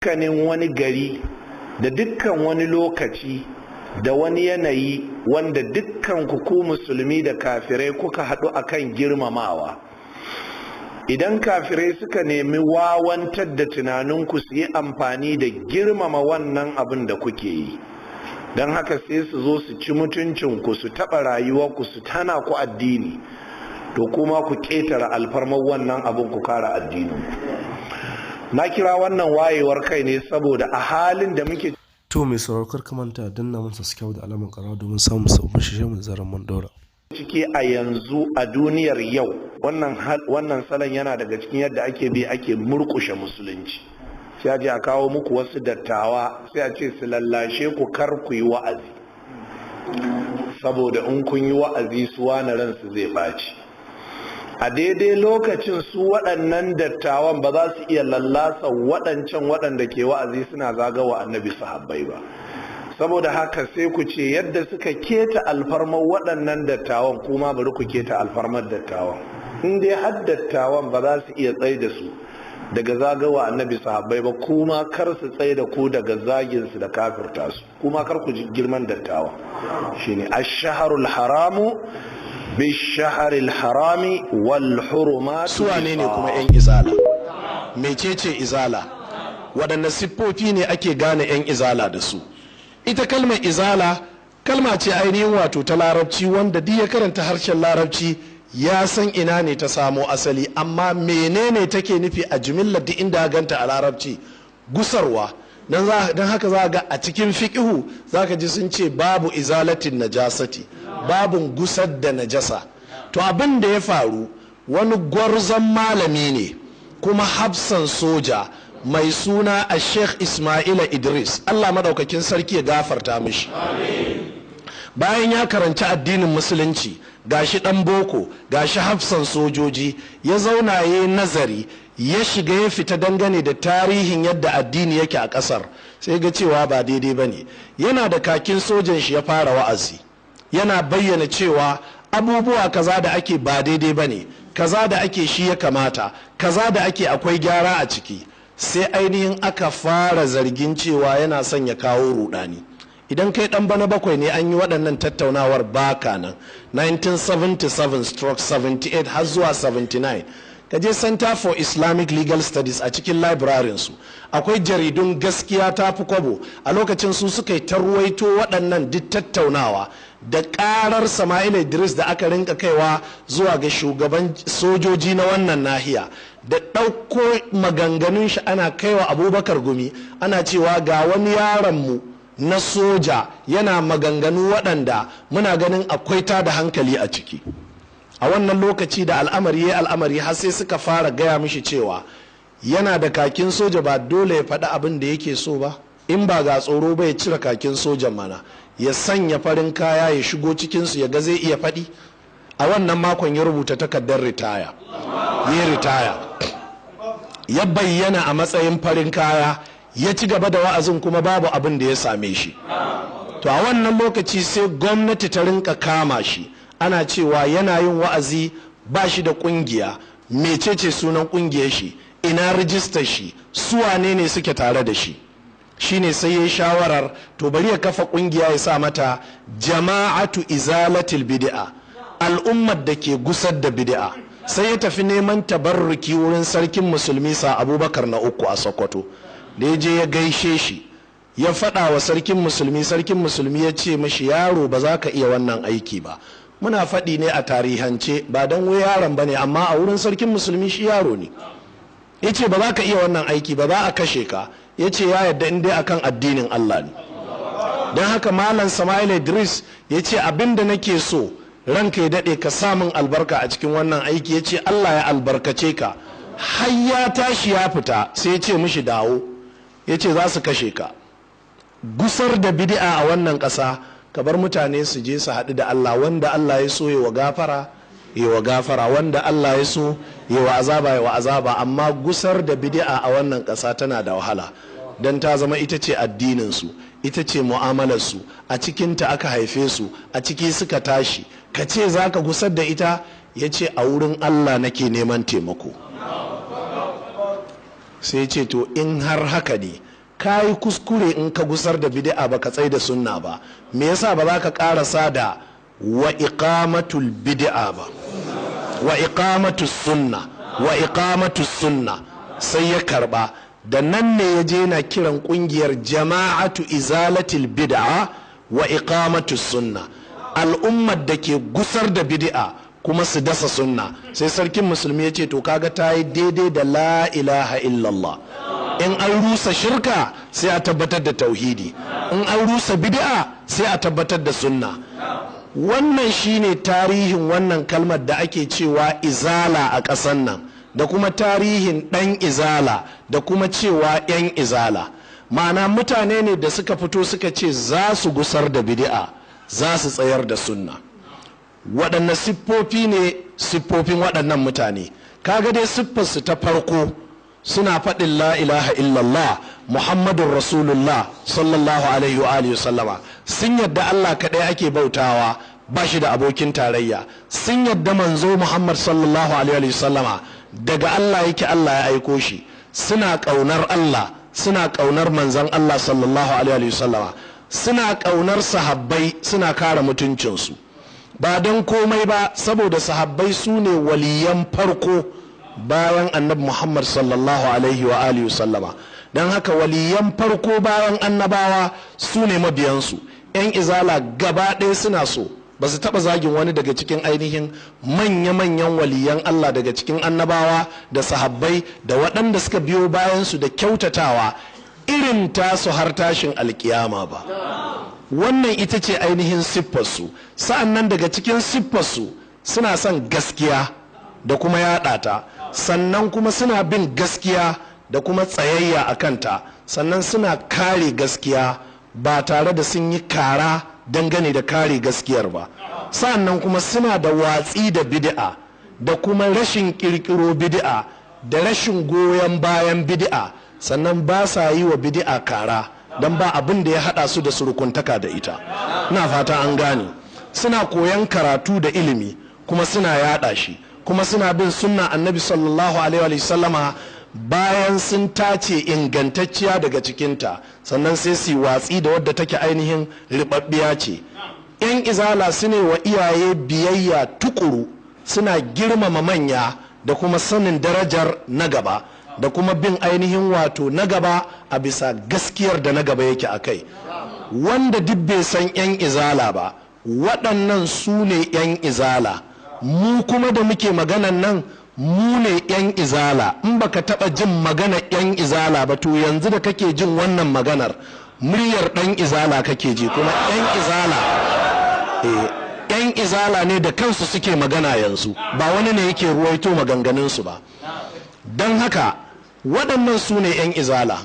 Dukkanin wani gari da dukkan wani lokaci da wani yanayi wanda dukkan ku musulmi da kafirai kuka haɗu akan girmamawa, idan kafirai suka nemi wawantar da tunaninku su yi amfani da girmama wannan abin da kuke yi, don haka sai su zo su ci mutuncinku, su taɓa rayuwarku, su tana ku addini, to kuma ku ƙetare alfarmar wannan abin ku kare addininku. Na kira wannan wayewar kai ne saboda a halin da muke To, mai sauraro, kar ka manta danna mun subscribe da alamar ƙararrawa domin samun sabbin shirye mu da zarar mun ɗaura. ciki a yanzu a duniyar yau, wannan salon yana daga cikin yadda ake bi ake murkushe musulunci. Sai a je a kawo muku wasu dattawa, sai a ce su lallashe ku kar ku yi wa'azi, saboda in kun yi wa'azi su wani ransu zai ɓaci. A daidai lokacin su waɗannan dattawan ba za su iya lallasa waɗancan waɗanda ke wa'azi suna zagawa Annabi sahabbai ba. Saboda haka sai ku ce yadda suka keta alfarmar waɗannan dattawan, kuma bari ku keta alfarmar dattawan. In dai har dattawan ba za su iya tsaye da su daga zagawa Annabi sahabbai ba, kuma kar su tsaye da ku daga zagin su da kafirta su. Kuma kar ku ji girman dattawan. Shine ash-shahrul haramu bish-shahril harami wal hurumat. Su wane ne kuma 'yan Izala? Mecece Izala? Waɗanne siffofi ne ake gane 'yan Izala da su? Ita kalmar Izala kalma ce ainihin wato ta Larabci, wanda duk ya karanta harshen Larabci ya san ina ne ta samo asali. Amma menene take nufi a jimillar duk inda ganta a Larabci? Gusarwa. Don haka za ga a cikin fiƙihu za ka ji sun ce babu izalatin najasati, babun gusar da najasa. To, abin da ya faru, wani gwarzon malami ne kuma hafsan soja mai suna a Sheikh Ismaila Idris, Allah madaukakin sarki ya gafarta mishi. Bayan ya karanci addinin Musulunci, gashi dan boko, gashi hafsan sojoji, ya zauna ya nazari, ya shiga ya fita dangane da tarihin yadda addini yake a kasar, sai ga cewa ba daidai ba ne. Yana da kakin sojan shi, ya fara wa'azi, yana bayyana cewa abubuwa kaza da ake ba daidai ba ne, kaza da ake shi ya kamata, kaza da ake akwai gyara a ciki. Sai ainihin aka fara zargin cewa yana son ya kawo rudani. Idan kai dan bana bakwai ne, an yi waɗannan tattaunawar baka nan 1977/78 har zuwa 79. Ka je Center for Islamic Legal Studies, a cikin library su akwai jaridun Gaskiya Ta Fi Kwabo. A lokacin su suka yi tarwaito waɗannan duk tattaunawa da ƙarar Sama'il Idris da aka rinka kaiwa zuwa ga shugaban sojoji na wannan nahiya, da ɗauko maganganun shi ana kaiwa Abubakar Gumi, ana cewa ga wani yaronmu na soja yana maganganu waɗanda muna ganin akwai ta da hankali a ciki. A wannan lokaci da al'amari ya al'amari, har sai suka fara gaya mishi cewa yana da kakin soja, ba dole ya faɗi abin da yake so ba. In ba ga tsoro ba, ya cire kakin sojan mana, ya sanya farin kaya, ya shigo cikinsu, ya ga zai iya faɗi. A wannan makon ya rubuta takardar ritaya, ya ritaya, ya bayyana a matsayin farin kaya, ya ci gaba da wa'azin, kuma babu abin da ya same shi. To, a wannan lokaci sai gwamnati ta rinka kama shi, ana cewa yana yin wa'azi, ba shi da kungiya, mecece sunan kungiyar shi, ina rijistar shi, su wane ne suke tare da shi? Shine sai ya shawarar, to bari ya kafa kungiya, ya sa mata Jama'atu Izalatil Bid'a, al'ummar da ke gusar da bid'a. Sai ya tafi neman tabarruki wurin Sarkin Musulmi Sa Abubakar na uku a Sokoto. Da ya je ya gaishe shi, ya faɗa wa Sarkin Musulmi, Sarkin Musulmi ya ce mashi, "Yaro, ba za ka iya wannan aiki ba." Muna faɗi ne a tarihance, ba don wai yaron ba ne, amma a wurin Sarkin Musulmi shi yaro ne. Ya ce, "Ba za ka iya wannan aiki ba, za a kashe ka." Ya ce ya yarda in dai akan addinin Allah ne. Don haka Malam Sama'il Idris ya ce, "Abin da nake so, ranka ya daɗe, ka samun albarka a cikin wannan aiki." Ya ce, "Allah ya albarkace ka." Har ya tashi ya fita, sai ya ce mishi, "Dawo." Ya ce, "Za su kashe ka. Gusar da bid'a a wannan ƙasa, ka bar mutane su je su haɗu da Allah. Wanda Allah ya so ya wa gafara, ya wa gafara. Wanda Allah ya so ya wa azaba, ya wa azaba. Amma gusar da bid'a a wannan ƙasa tana da wahala, don ta zama ita ce addininsu, ita ce mu'amalarsu, a cikinta aka haife su, a ciki suka tashi. Ka ce za ka gusar da ita?" Ya ce, "A wurin Allah nake neman taimako." Sai ce, "To, in har haka ne Ka yi kuskure in ka gusar da bid'a ba ka tsai da sunna ba. Me yasa ba za ka karasa da wa iqamatul bid'a ba, wa iqamatus sunna, wa iqamatus sunna? Sai ya karba. Da nan ne ya je na kiran kungiyar Jama'atu Izalatil Bid'a wa Iqamatus Sunna, al'ummar da ke gusar da bid'a kuma su dasa sunna. Sai Sarkin Musulmi ya ce, to kaga ta yi daidai da la ilaha illallah. In an rusa shirka, sai a tabbatar da tauhidi. In an rusa bid'a, sai a tabbatar da sunna. Wannan shine tarihin wannan kalmar da ake cewa izala a ƙasan nan, da kuma tarihin ɗan izala, da kuma cewa 'yan izala, ma'ana mutane ne da suka fito suka ce za su gusar da bid'a, za su tsayar da sunna. Waɗanne siffofi ne siffofin waɗannan mutane? Kaga dai siffarsu ta farko, suna faɗin la ilaha illallah Muhammadun Rasulullah sallallahu alaihi wa alihi sallama. Sun yadda Allah kaɗai ake bautawa, ba shi da abokin tarayya. Sun yadda manzo Muhammad sallallahu alaihi wa sallama daga Allah yake, Allah ya aiko shi. Suna ƙaunar Allah, suna ƙaunar manzon Allah sallallahu alaihi wa sallama, suna ƙaunar sahabbai, suna kare mutuncinsu, ba don komai ba saboda sahabbai su ne waliyan farko bayan Annabi Muhammad sallallahu alaihi wa alihi sallama. Don haka waliyan farko bayan annabawa su ne mabiyansu. 'Yan izala gaba ɗaya suna so, ba su taɓa zagin wani daga cikin ainihin manya-manyan waliyan Allah daga cikin annabawa da sahabbai da waɗanda suka biyo bayansu da kyautatawa irin tasu har tashin alkiyama ba. Wannan ita ce ainihin siffarsu. Sa'an nan daga cikin siffarsu, suna son gaskiya da kuma yaɗa ta, sannan kuma suna bin gaskiya da kuma tsayayya a kanta, sannan suna kare gaskiya ba tare da sun yi kara dangane da kare gaskiyar ba. Sa'an kuma suna da watsi da bid'a, da kuma rashin kirkiro bid'a, da rashin goyon bayan bid'a. Sannan ba sa yi wa bid'a kara, don ba abin da ya hada su da surukuntaka da ita. Ina fata an gane. Suna koyan karatu da ilimi, kuma suna yada shi, kuma suna bin sunna Annabi sallallahu alaihi sallama bayan sun tace ingantacciya daga cikinta, sannan sai su watsi da wadda take ainihin ribabbiya ce. 'Yan izala su ne wa iyaye biyayya tukuru, suna girmama manya da kuma sanin darajar na gaba, da kuma bin ainihin wato na gaba a bisa gaskiyar da na gaba yake a kai. Wanda duk bai san 'yan izala ba, waɗannan su ne 'yan izala. Mu kuma da muke maganan nan, mu ne 'yan izala. In baka taɓa jin magana 'yan izala ba, to yanzu da kake jin wannan maganar, muryar ɗan izala kake ji. Kuma 'yan izala, 'yan izala ne da kansu suke magana yanzu, ba wani ne yake ruwaito maganganunsu ba. Don haka waɗannan su ne 'yan izala.